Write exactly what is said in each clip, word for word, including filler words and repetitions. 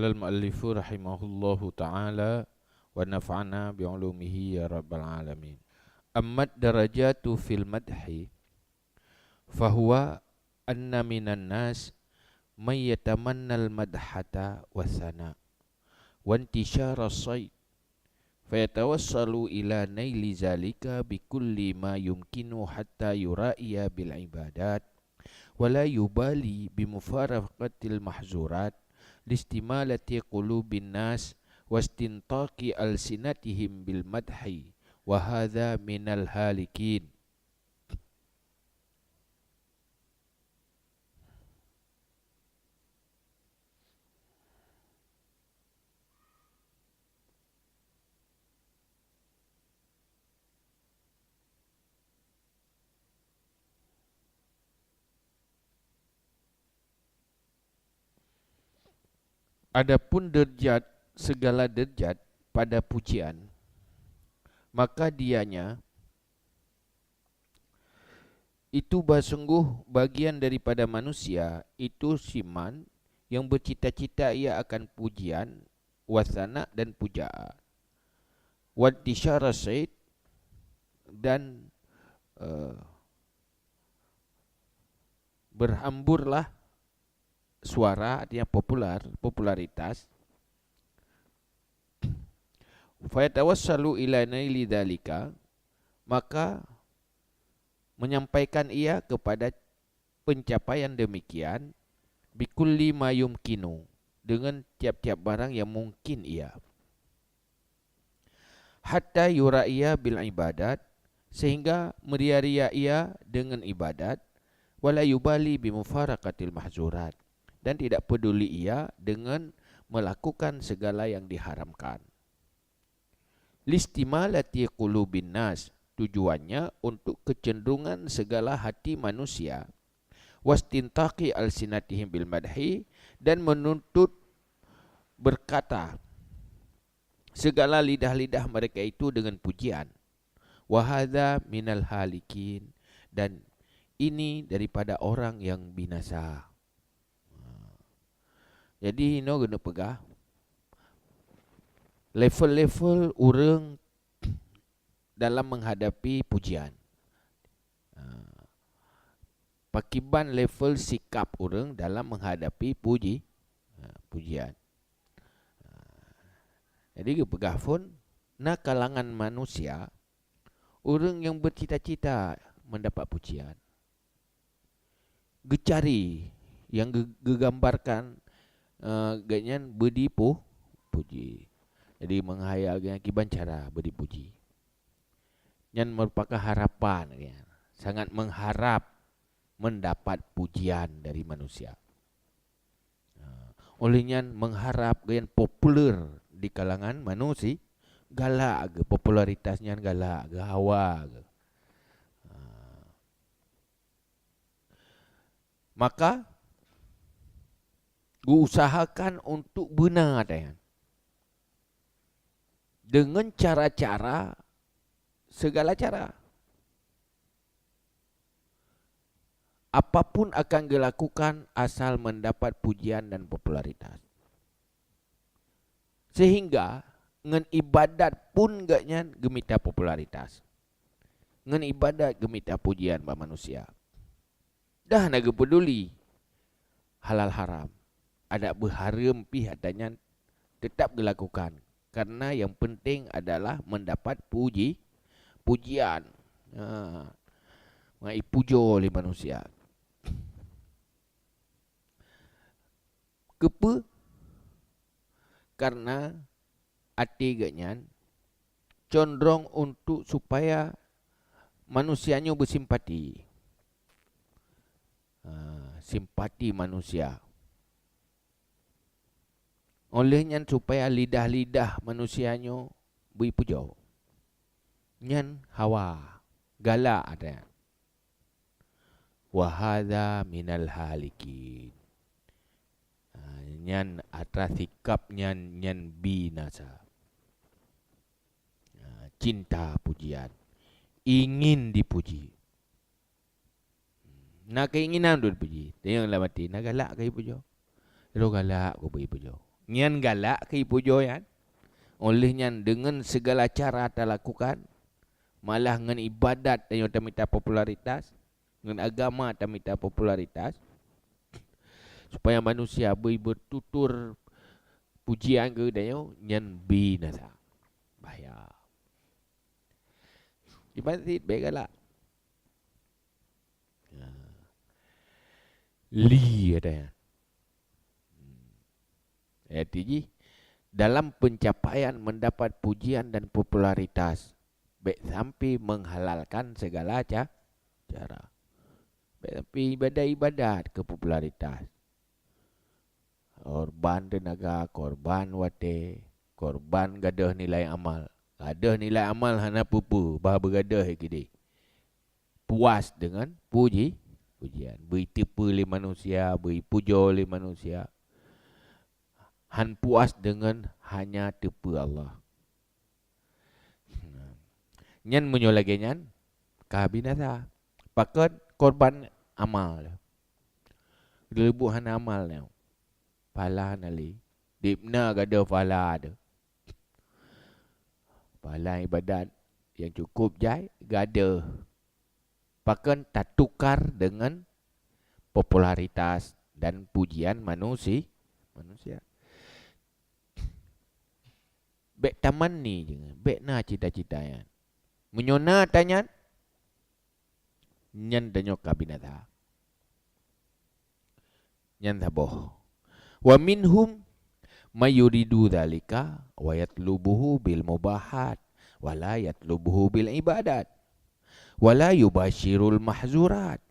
Al-mu'allifu rahimahullahu ta'ala wa nafa'ana bi ulumihi ya rabbal alamin. Ammat darajatu fil madhi, fahuwa anna minan nas man yatamannal madhata wa sana, wa intishara sayd, fayatawassalu ila naili zalika bikulli ma yumkinu hatta yura'iya bil ibadat, wa la yubali bimufaraqatil mahzurat, listimalati qulubin nas, wastintaqi alsinatihim bil madhi, wa hadha minal halikin. Adapun derjat segala derjat pada pujian, maka dianya itu basungguh bagian daripada manusia, itu siman yang bercita-cita ia akan pujian, wasana dan pujaan, wantisyara sayd, dan, eh, berhamburlah suara, artinya popular, popularitas. Fayatawassalu ila naili dzalika, maka menyampaikan ia kepada pencapaian demikian, bikulli ma yumkinu, dengan tiap-tiap barang yang mungkin ia. Hatta yura'iya bil ibadat, sehingga meuriya-riya ia dengan ibadat, wala yubali bimufaraqatil mahzurat, dan tidak peduli ia dengan melakukan segala yang diharamkan. Listimalati qulubin nas, tujuannya untuk kecenderungan segala hati manusia, wastintaqi alsinatihim bil madhi, dan menuntut berkata segala lidah-lidah mereka itu dengan pujian. Wa hadza minal halikin, dan ini daripada orang yang binasa. Jadi, inoe geuneuk peugah, level-level ureuëng dalam menghadapi pujian. Ha, pakiban level sikap ureuëng dalam menghadapi puji, ha, pujian. Ha, jadi geupeugah phon, na kalangan manusia, ureuëng nyang bercita-cita mendapat pujian. Geucari nyang geu-, geugambarkan, eh, gobnyan beudipu-, puji. Jadi, meuhayal gobnyan kiban cara beudipuji. Nyan merupakan harapan gobnyan. Sangat mengharap mendapat pujian dari manusia. Ha, oleh nyan mengharap gobnyan populer di kalangan manusia, galak geuh, popularitas nyan galak geuh, hawa geuh. Ha. Maka, geuusahakan untuk beuna, deungon cara-cara, segala cara. Apapun akan geulakukan asal mendapat pujian dan popularitas. Sehingga ngon ibadat pun gobnyan geumita popularitas. Ngon ibadat geumita pujian bak manusia. Dah hana geupeuduli halal haram. Adak beuhareuem pih ata nyan teutap geulakukan, karena nyang peunteng adalah mendapat puji, pujian. Ha. Meuipujoe lé manusia. Keupeue? Karena até gobnyan condrong untuk supaya manusia nyoe beusimpati. Ha, simpati manusia. Oleh nyan supaya lidah-lidah manusia nyoe beuipujoe. Nyan hawa, galak ata nyan. Wa hadza minal halikin. Ha, nyan atra sikap nyan, nyan binasa. Ha, cinta pujian, ingin dipuji. Na keinginan untuk dipuji. Tanyong lam até, na galak keu ipujoe? Lôn galak keu beuipujoe. Nyan galak keu ipujoe nyan. Oleh nyan, deungon segala cara talakukan, malah ngon ibadat tanyoe tamita popularitas, ngon agama tamita popularitas, supaya manusia beu bertutur pujian keu tanyoe, nyan binasa. Bahaya. Iban cit bèk galak. Ya. Li ada ya. Ayat jih, dalam pencapaian mendapat pujian dan popularitas, bèk sampai menghalalkan segala ca-, cara. Bèk sampai ibadat-ibadat keu popularitas. Korban teunaga, korban watèe, korban gadôh nilai amal. Gadôh nilai amal hana peue-peue, bah beugadôh keudéh. Puas deungon puji, pujian. Beu iteupeue lé manusia, beu ipujoe lé manusia. Han puas deungon hanya teupeue Allah. Nyan meunyoe lagèe nyan, ka binasa. Pakon? Korban amal. Geuleubuh hana amal nyoe. Pahala hana lé. Dipna gadôh pahala teuh. Pahala ibadat nyang cukup jai gadôh. Pakon? Tatukar deungon popularitas dan pujian manusi-, manusia. Bèk tamanni, bèk na cita-cita nyan. Meunyoe na tanyan, nyan tanyoe ka binasa. Nyan saboh. Wa minhum may yuridu dzalika wa yatlubuhu bil mubahat, wa la yatlubuhu bil ibadat, wa la yubasyirul mahzurat.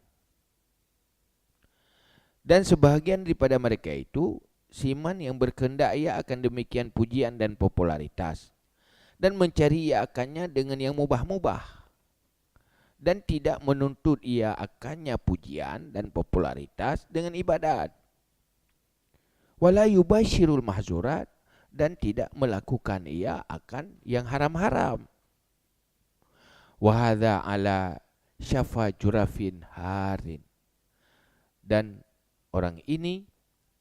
Dan sebahagian daripada mereka itu, siman yang berkehendak ia akan demikian pujian dan popularitas, dan mencari ia akannya dengan yang mubah-mubah, dan tidak menuntut ia akannya pujian dan popularitas dengan ibadat. Wala yubasyirul mahzurat, dan tidak melakukan ia akan yang haram-haram. Wa hadza ala syafa jurafin harin. Dan orang ini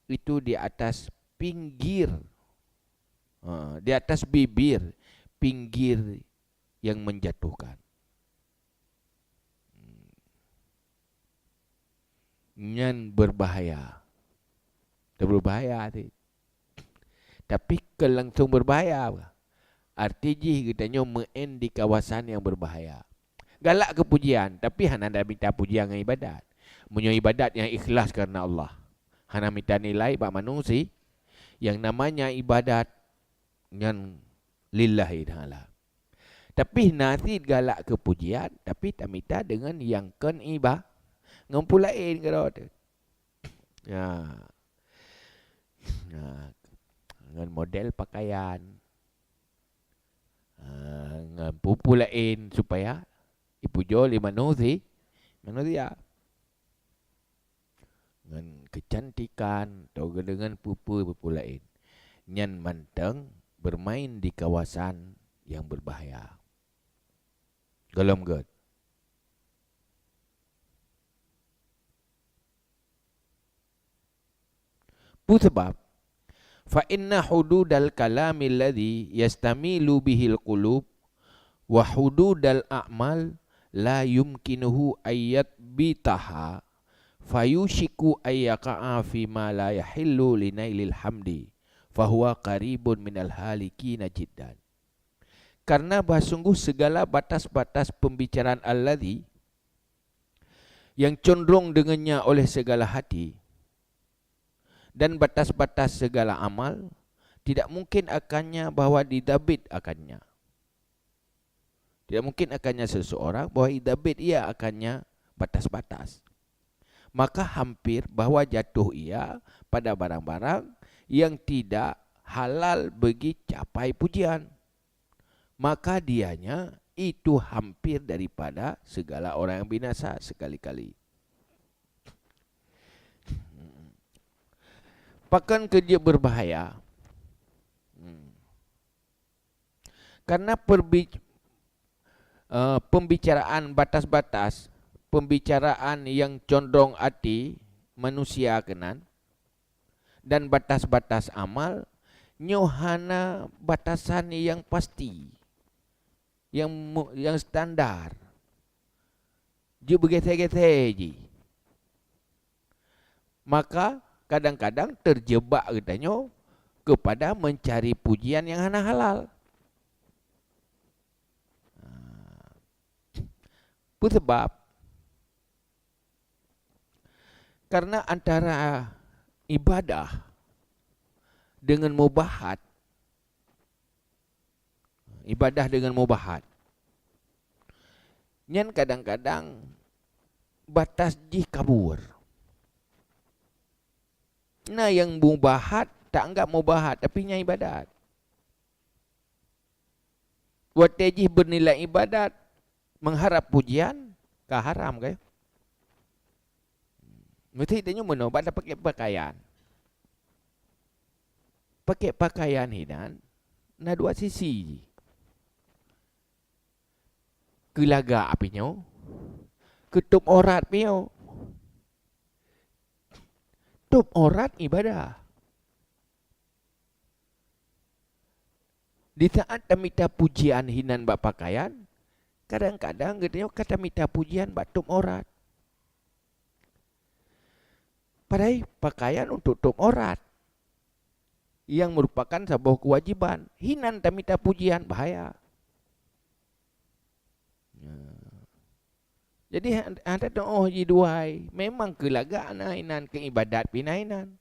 itu di atas pinggir, ha, di atas bibir pinggir yang menjatuhkan. Nyan berbahaya. Teuh berbahaya cit. Tapi kon langsung berbahaya. Arti jih geutanyoe meu'en di kawasan nyang berbahaya. Galak keu pujian, tapi hana mita pujian ngon ibadat. Meunyoe ibadat nyang ikhlas kareuna Allah, hana mita nilai bak manusia, nyang namanya ibadat nyan lillahi ta'ala. Tapi na cit galak keu pujian, tapi tamita deungon nyang kon iba-, ngon peue laén keudroe teuh. Ya. Ya. Ngon model pakaian. Ah, ngon peue-peue laén supaya ipujoe lé manusi-, manusia. Ngon keucantikan, atau deungon peue-peue, peue-peue laén. Nyan mantong bermain di kawasan yang berbahaya. Gohlom gèt. Peue sabab? Fa inna hududal kalami alladhi yastamilu bihil qulub wa hududal a'mal la yumkinuhu ayyatbitaha, fayushiku ayyaqa'a fi ma la yahillu linailil hamdi, fahuwa qaribun minal halikina jiddan. Karena bah sungguh segala batas-batas pembicaraan alladhi yang condrong dengannya oleh segala hati, dan batas-batas segala amal, tidak mungkin akannya bahwa didabit akannya. Tidak mungkin akannya seseorang bahwa didabit ia akannya batas-batas. Maka hampir bahwa jatuh ia pada barang-barang yang tidak halal bagi capai pujian. Maka dianya itu hampir daripada segala orang yang binasa sekali-kali. Pakon keu jeuet berbahaya? Hmm. Karena perbi-, eh, pembicaraan batas-batas, pembicaraan yang condrong hati manusia keunan, dan batas-batas amal Nyoe hana batasan nyang pasti, nyang mu-, nyang standar. Jeuet beugeusé-geusé jih. Maka kadang-kadang terjebak geutanyoe kepada mencari pujian nyang hana halal. Peue sabab? Karena antara ibadah dengan mubahat, ibadah dengan mubahat, nyan kadang-kadang batas jih kabur. Na nyang mubahat, taanggap mubahat, tapi nyan ibadat. Watée jih bernilai ibadat, mengharap pujian, ka haram, kan? Meusti tanyoe meunoe bak tapakée pakaian. Pakée pakaian hinan na dua sisi jih. Keu lagak pih nyoe, keu tôp aurat pih nyoe. Tôp aurat ibadah. Di saat tamita pujian hinan bak pakaian, kadang-kadang geutanyoe ka tamita pujian bak tôp aurat. Padahai pakaian untuk tôp aurat, nyang merupakan saboh keuwajiban. Hinan tamita pujian, bahaya. Nah. Jadi, han-, hana teu'oh jiduai. Memang keu lagak na inan, keu ibadat pih na inan.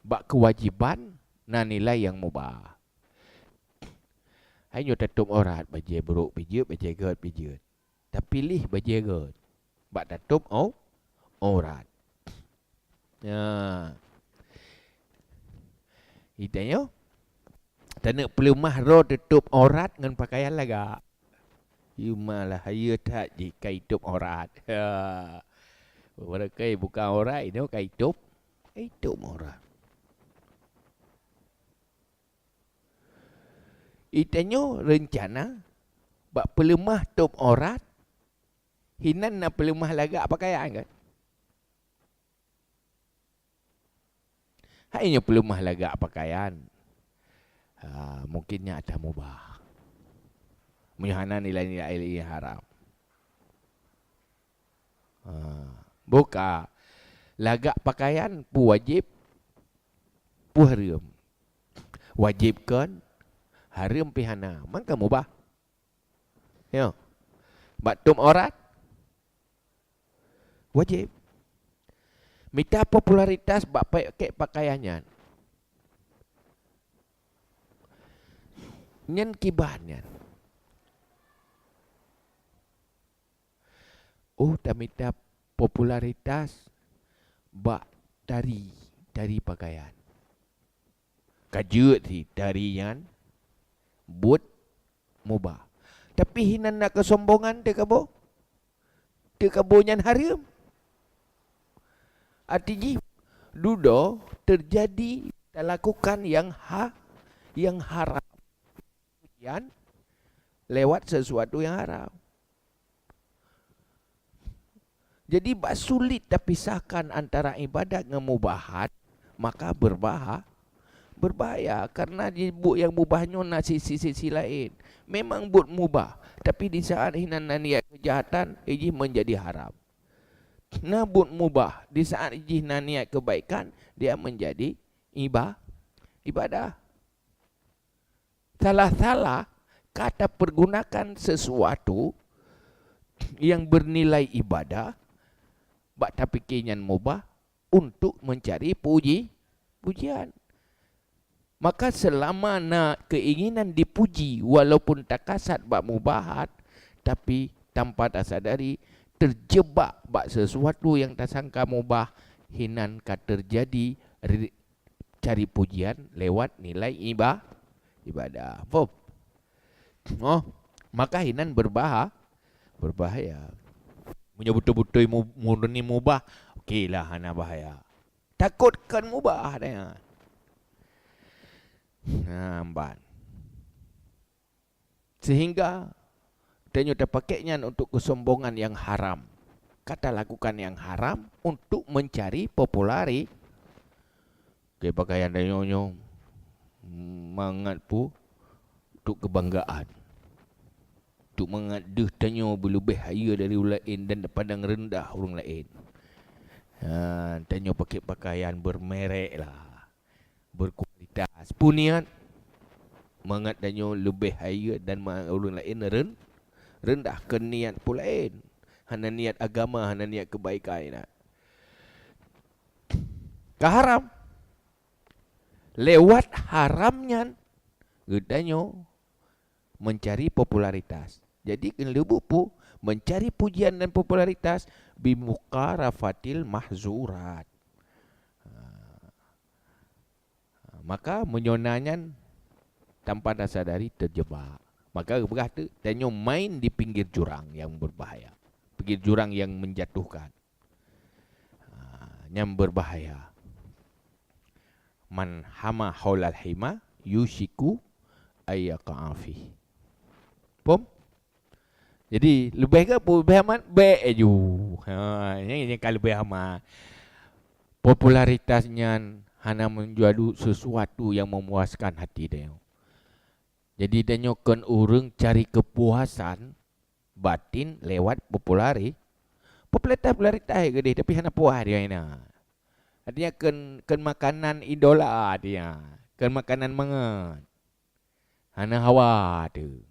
Bak keuwajiban na nilai nyang mubah. Hai nyoe tatôp aurat, bajée brôk pih jeuet, bajée gét pih jeuet. Tapi lih bajée gét bak tatôp au-, aurat. Ya. Geutanyoe taneuk peuleumah droe tatôp aurat ngon pakaian lagak. Yue malah hayeue that jih ka itôp aurat. Ya. Barangkahi bukan aurat, inoe ka itôp, ka itôp aurat. Geutanyoe reuncana bak peuleumah tôp aurat, hinan na peuleumah lagak pakaian, kan? Hai nyoe peuleumah lagak pakaian, ha, mungkin nyan atra mubah. Meunyoe hana nilai-nilai nyang haram. Ha, buka lagak pakaian peue wajéb, peue hareuem. Wajéb kon, hareuem pih hana, maka mubah. Nyoe. Bak tôp aurat, wajéb. Mita popularitas bak pakée pakaian nyan. Nyan kiban nyan. Oh, tamita popularitas bak tari, tari pakaian. Ka jeuet sit tari nyan buet mubah. Tapi hinan na keusombongan teukaboh. Teukaboh nyan hareuem. Arti jih, dudoe teujadi talakukan nyang ha-, nyang haram. Pujian lewat sesuatu nyang haram. Jadi, bak sulit tapisahkan antara ibadat ngon mubahat, maka beurbaha-, beurbahaya, kareuna di buet nyang mubah nyoe na sisi-sisi laén. Memang buet mubah, tapi di saat hinan na niet keujahatan, jih meunjadi haram. Na buet mubah, di saat jih na niet keubaikan, dia meunjadi iba-, ibadah. Salah-salah ka tapeurgunakan sesuatu nyang beunilai ibadah, bak tapike nyan mubah, untuk meuncari puji-, pujian. Maka, seulama na keuinginan dipuji walaupun takasat bak mubahat, tapi tanpa tasadari, teujeubak bak sesuatu nyang tasangka mubah, hinan ka teujadi ri-, cari pujian lewat nilai iba-, ibadah. Paham? Oh, maka hinan beurbaha-, beubahaya. Meunyoe beutôi-beutôi mu-, murni mubah, oke lah, hana bahaya. Takot kon mubah nyan. Nah, ban. Sehingga tanyoe tapakée nyan untuk keusombongan nyang haram. Ka talakukan nyang haram untuk meuncari populari-, keu pakaian tanyoe nyoe. mangat pu, untuk kebanggaan. Untuk mangat deuh tanyoe beuleubeh hayeue dari ureuëng laén dan dipandang rendah ureuëng laén. Ha, tanyoe pakai pakaian bermerek lah, berkualitas. Peue niat? Mangat tanyoe leubeh hayeue dan ma-, ureuëng laén ren-, rendah. Keu niat peue laén. Hana niat agama, hana niat kebaikan inan. Ka haram. Lewat haram nyan, geutanyoe mencari popularitas. Jadi, keuneuk buku mencari pujian dan popularitas bimukhalafatil mahzurat. Ha. Maka, meunyoe na nyan tanpa tasadari terjebak. Maka, geupeugah tu, tanyoe main di pinggir jurang yang berbahaya. Pinggir jurang yang menjatuhkan. Ha, nyan berbahaya. "Man hama haulal hima yushiku ayyaqa'a fih." Pom? Jadi, leubeh ke peue leubeh amat? Bèk laju. Ha, nyan, nyan ka leubeh amat. Popularitas nyan hana menjadi sesuatu yang memuaskan hati tanyoe. Jadi, tanyoe kon ureuëng cari kepuasan batin lewat populari-, popularitas, popularitas keudeh, tapi hana puas dia ina. Artinya, kon, kon makanan idola dia, kon makanan mangat. Hana hawa tu.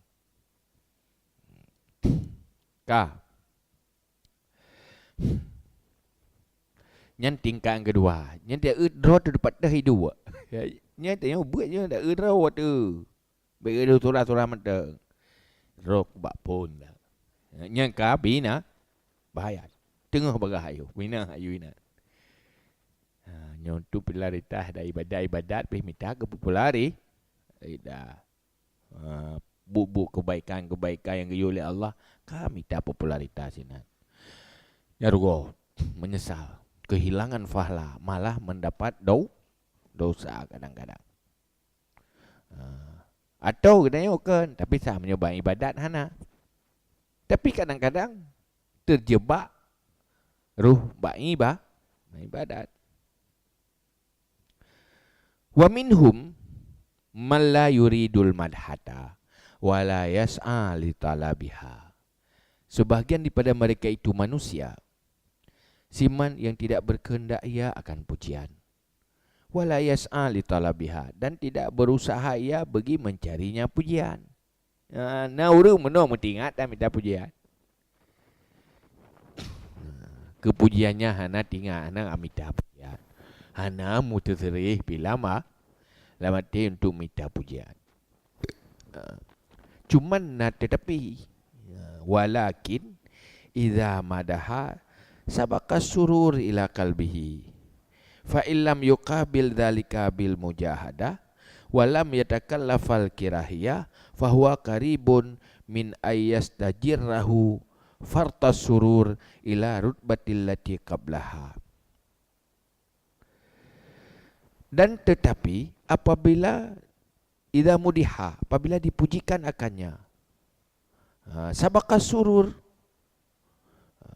Ka. Nyan tingkat yang kedua. Nyan dia eu droe tu dapat dah hidup. Nyan tanya buat nyan dah eu droe tu. Bagi tu surah-surah mantong. Droe bak phon dah. Nyan ka bina bahaya. Tengah bagah ayu. Bina ayu ina. Ha, nyoe tu popularitas dari ibadat-ibadat pih mita ke populari. Dah. Ha, buet-buet kebaikan-kebaikan yang geuyue lé Allah, ka mita popularitas inan. Nyan rugoe, menyesal, kehilangan pahala, malah mendapat dau-, dosa kadang-kadang. Ha, atau geutanyoe kon, tapi sa meunyoe bak ibadat hana. Tapi kadang-kadang terjebak ruh bak iba-, ibadat. "Wa minhum man la yuridul madhata wa la yas'a li talabiha." Sebahagian daripada mereka itu manusia, siman yang tidak berkehendak ia akan pujian. "Wa la yas'a li talabiha," dan tidak berusaha ia bagi mencarinya pujian. Ha, na ureuëng meunoe meutingat dan mita pujian. Ha, keu pujian nyan hana tingat, hana mita pujian. Hana meuteuseuréh pih lam a-, lam até untuk mita pujian. Ha, cuman na tetapi. Ha, walakin idza madaha sabaqa surur ila qalbihi. Fa illam yuqabil dzalika bil mujahadah wa lam yatakallafal kirahiyah, fa huwa qaribun min ayyastajirrahu fartas surur ila rutbatil lati qablaha. Dan tetapi, apabila idza mudiha, apabila dipujikan akannya, ha, sabaqa surur, ha,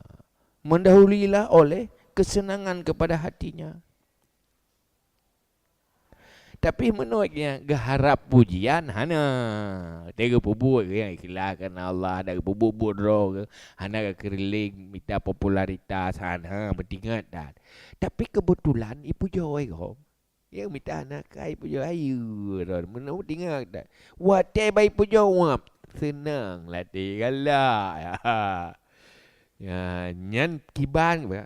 mendahuluilah oleh kesenangan kepada hatinya. Tapi meunoe nyang geuharab pujian hana. Teuka peubuet nyang ikhlas karena Allah, dan peubuet-buet droe, hana keureuling mita popularitas, hana, meutingat dan. Tapi kebetulan ipujoe gob. Nyang mita hana kai pujoe ayeue droe. Meunoe meutingat dan. Watée bai pujoe uap, seunang latée galak. Ya, nyan kiban ba.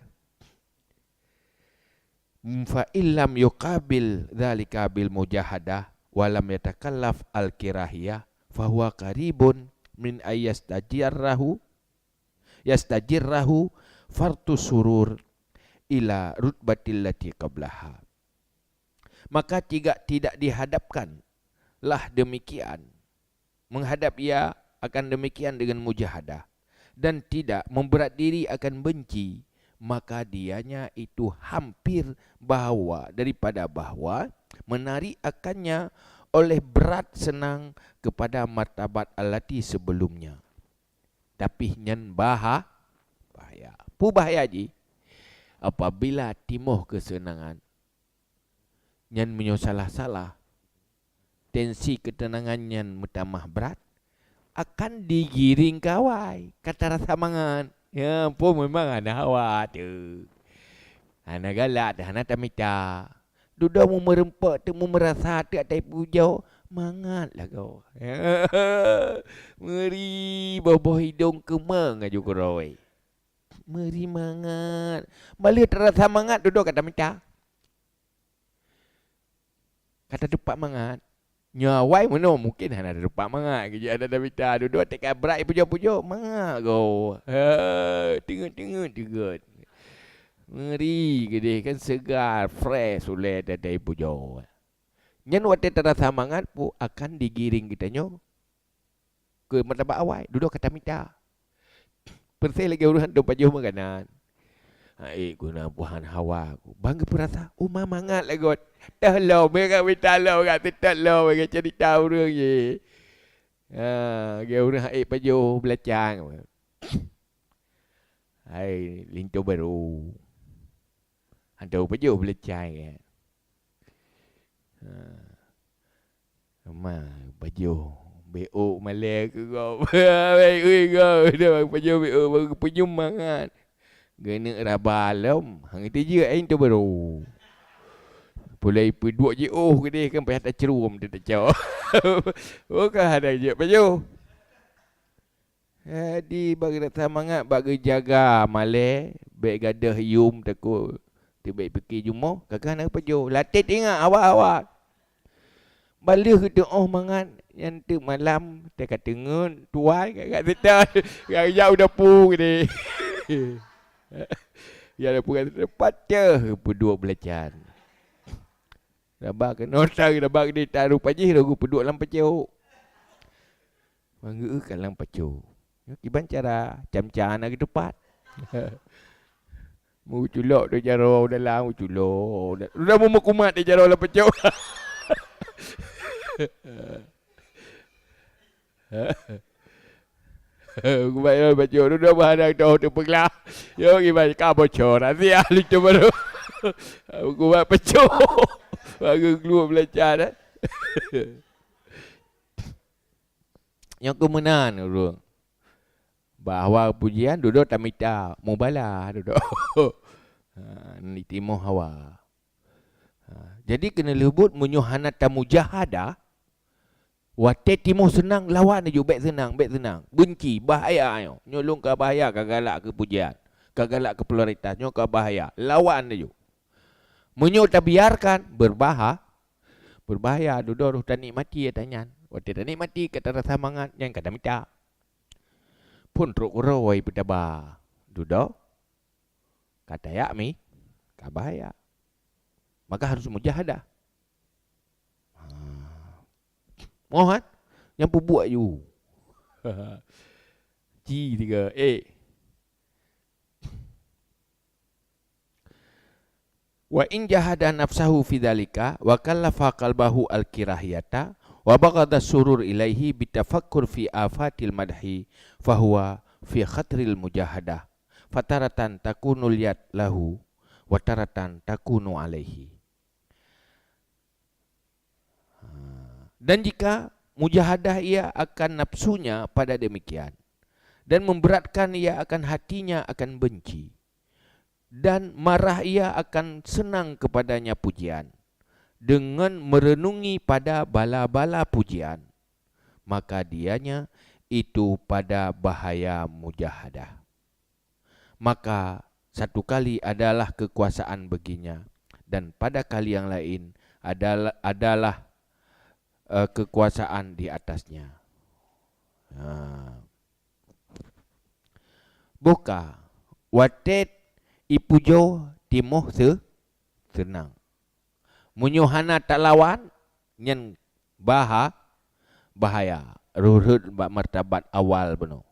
Fa illam yuqabil dzalika bil mujahadah wa lam yatakallaf al kirahiyah, fa huwa qaribun min ayyastajirrahu, yastajirrahu fartu surur ila rutbatil lati qablaha. Maka tidak, tidak dihadapkanlah demikian menghadap ia akan demikian dengan mujahadah, dan tidak memberat diri akan benci, maka dianya itu hampir bahwa, daripada bahwa, menarik akannya oleh berat senang kepada martabat allati sebelumnya. Tapi nyan baha-, bahaya. Peue bahaya jih? Apabila timoh keuseunangan nyan meunyoe salah-salah, tensi keuteunangan nyan meutamah brat, akan digiring keu awai, ka tarasa mangat. Ya, pun memang hana hawa teuh. Hana galak teuh, hana tamita. Dudoe meumeureumpok teuh, meumeurasa teuh ata ipujoe, mangat lagoe. Meuri boh-boh idong keumeng aju keurôi. Meuri mangat. Baleh tarasa mangat, dudoe ka tamita. Ka tatupat mangat. Nyoe awai meunoe mungken hana tatupat mangat. Keu jih hana tamita, dudoe teuka brat ipujoe-pujoe, mangat goe. He, teungeut-teungeut teugot. Meuri keudeh kan segar, fresh ulèe ata ipujoe. Nyan watèe tarasa mangat pu akan digiring geutanyoe keu martabat awai, dudoe ka tamita. Persis lagèe ureueng hantom pajoh makanan. Hai, guna buhan hawa ku. Bang geupeurasa, uma mangat lagot. Teuh lom, ya ka mita lom, ka teutôt lom, ya cerita ureueng je. Ha, lagèe ureueng hai pajoh beulacang. Hai, linto barô. Hantom pajoh beulacang, ya. Ha. Ma, pajoh, beuôk malèe keu gob. Bèk ui gob, dah pajoh beuôk, baru geupeunyum mangat. Geuneuk raba lom, hana teujeuet ain teuh barô. Pulai peuduek jiôh keudeh kan payah tacrôm, tacok. Oh, ka hana jeuet pajoh. Jadi, bak geutanyoe mangat, bak geujaga malèe, bèk gadôh yum takot teubiet pike jumoh, ka keuh hana geupajoh. Latét ingat awak-awak. Baleh geutu'oh mangat, nyan teuk malam, teuka teungeut, tuai, ka, ka seutôt, ka jak u dapu keudeh. Jak dapu ka seutôt, patéh peuduek beulacan. Raba keunoe, raba keudeh, taroh pajoh, laju peuduek lam pacok. Manggeu ka lam pacok. Nyoe kiban cara, cam-cam na geutupat. Meuculok tu jaroe dalam, meuculok. Udah meukumat di jaroe lam pacok. Kubat lam pacok tu dah bahan dah tahu tu peuglah. Yo kiban ka bocor. Nanti ahli tu baru. Kubat pacok. Baru keluar belajar dah. Nyang keumeunan ureueng bahwa pujian dudoe tamita, mubalah dudoe. Ha, nitimoh hawa. Ha, jadi keuneulheueh buet meunyoe hana tamujahadah, watée timoh seunang lawan laju, bék seunang, bék seunang. Beunci, bahaya nyoe. Nyoe lôn ka bahaya, ka galak keu pujian, ka galak keu popularitas, nyoe ka bahaya. Lawan laju. Meunyoe tabiarkan, beurbaha-, beubahaya, dudoe roh tanikmati ata nyan. Watée tanikmati ka tarasa mangat, nyan ka tamita. Phon trok keudroe peutaba, dudoe ka tajak mi, ka bahaya. Maka harus mujahadah. Ha. Mohan, nyang peubuet ju. Ci tiga, eh. Wa in jahada nafsahu fi dzalika wa kallafa qalbahu al-kirahiyata wa baghadha surur ilaihi bitafakkur fi afatil madhi fahuwa fi khatril mujahadah. Fataratan takunul yad lahu wa taratan takunu alaihi. Ha. Dan jika mujahadah ia akan nafsunya pada demikian, dan memberatkan ia akan hatinya akan benci, dan marah ia akan senang kepadanya pujian, dengan merenungi pada bala-bala pujian, maka dianya itu pada bahaya mujahadah. Maka satu kali adalah kekuasaan baginya, dan pada kali yang lain adalah, adalah, eh, kekuasaan di atasnya. Ha. Boh ka, watée ipujoe timoh se-, seunang. Meunyoe hana talawan, nyan baha-, bahaya, rhot-rhot bak martabat awal bunoe.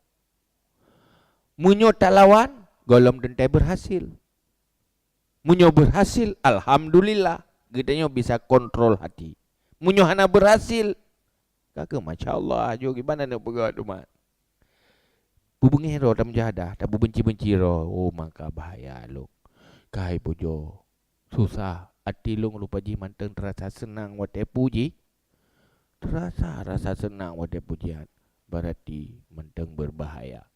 Meunyoe talawan, gohlom teuntée beurhasil. Meunyoe beurhasil, alhamdulillah, geutanyoe bisa kontrol hati. Meunyoe hana beurhasil, ka keuh masya Allah, ajoe kiban aneuk peugah teuma. Beubeungéh droe tamujahadah, tabeubenci-benci droe, oh, maka bahaya lôn. Keuhai pujoe, susah, até lôn rupa jih mantong teurasa seunang watée puji. Terasa rasa senang watée pujian, berarti mantong berbahaya.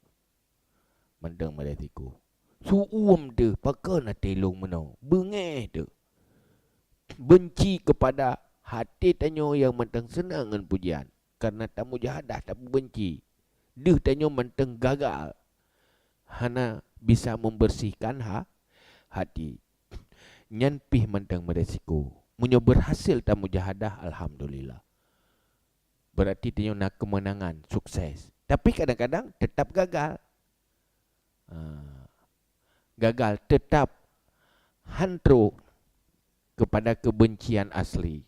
Mantong beresiko. Su'uem deuh, pakon até lôn meunoe, beungéh deuh. Benci kepada até tanyoe nyang mantong senang ngon pujian, karena tamujahadah, tapeubenci. Deuh tanyoe mantong gagal, hana bisa membersihkan ha-, hati. Nyan pih mantong beresiko. Meunyoe berhasil tamujahadah, alhamdulillah. Berarti tanyoe na kemenangan, sukses. Tapi kadang-kadang tetap gagal. Ha, gagal, tetap han trok kepada kebencian asli.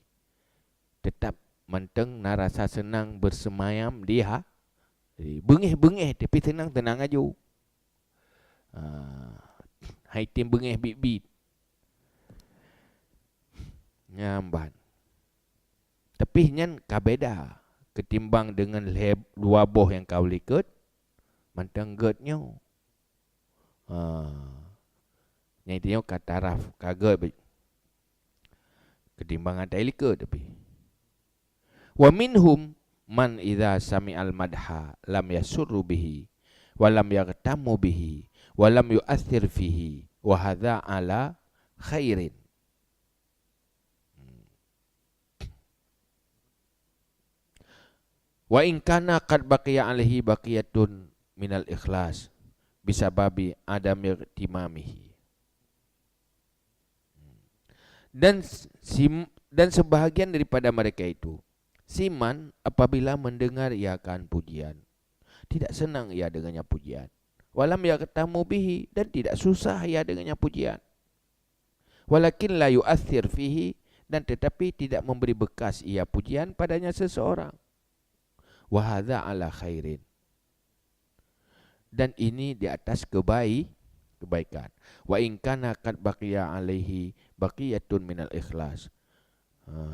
Tetap mantong na rasa senang bersemayam di ha-, di beungéh-beungéh, tapi senang-senang aju. Ha, hai tem beungéh biet-biet. Nyan ban. Tapi nyan ka beda ketimbang deungon lhée dua boh nyang ka likot, mantong gét nyoe. Ha. Nyang itu nyoe ka taraf ka gét be-, ketimbang atai likot tapi. Wa minhum man idza sami'al madha lam yasurru bihi, wa lam yaghtammu bihi, wa lam yu'athir fihi, wa hadza ala khairin. Wa in kana qad baqiya alaihi baqiyatun minal ikhlas bisababi adami ihtimamihi. Dan s-, sim-, dan sebahagian daripada mereka itu, siman apabila mendengar ia akan pujian, tidak senang ia dengannya pujian. Walam yaghtammu bihi, dan tidak susah ia dengannya pujian. Walakin la yu'athir fihi, dan tetapi tidak memberi bekas ia pujian padanya seseorang. Wa hadza ala khairin. Dan ini di atas kebai-, kebaikan. Wa in kana qad baqiya alaihi baqiyatun minal ikhlas. Ha.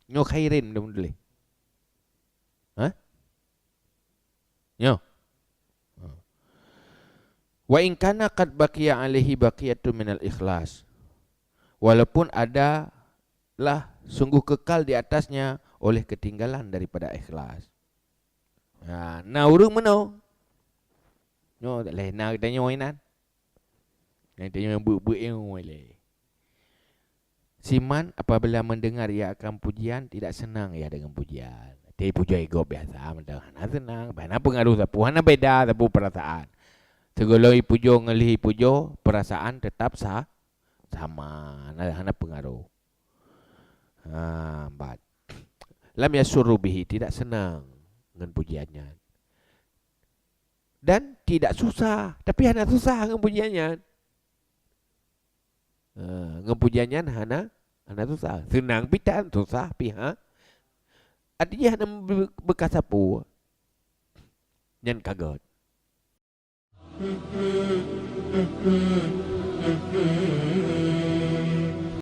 Nyoe khairin dah menulis. Ha? Nyoe. Ha. Wa in kana qad baqiya alaihi baqiyatun minal ikhlas. Walaupun ada lah sungguh kekal di atasnya oleh ketinggalan daripada ikhlas. Ha, na ureuëng meunoe. Nyoe leh na geutanyoe inan. Nyang tanyoe beuk-beuk nyoe leh. Siman apabila mendengar ia akan pujian, tidak senang ia dengan pujian. Tapi pujoe gob biasa, mantong hana senang, hana pengaruh sapeue, hana beda sapeue perasaan. Sigohlom ipujoe ngon lheueh ipujoe, perasaan tetap sa-, sama, hana, hana pengaruh. Ha, bat. Lam yasurru bihi, tidak senang ngon pujian nyan. Dan tidak susah, tapi hana susah ngon pujian nyan. Ha, ngon pujian nyan hana, hana susah. Senang pih tan, susah pih, ha. Artinya hana be-, bekas sapeue. Nyan ka gét.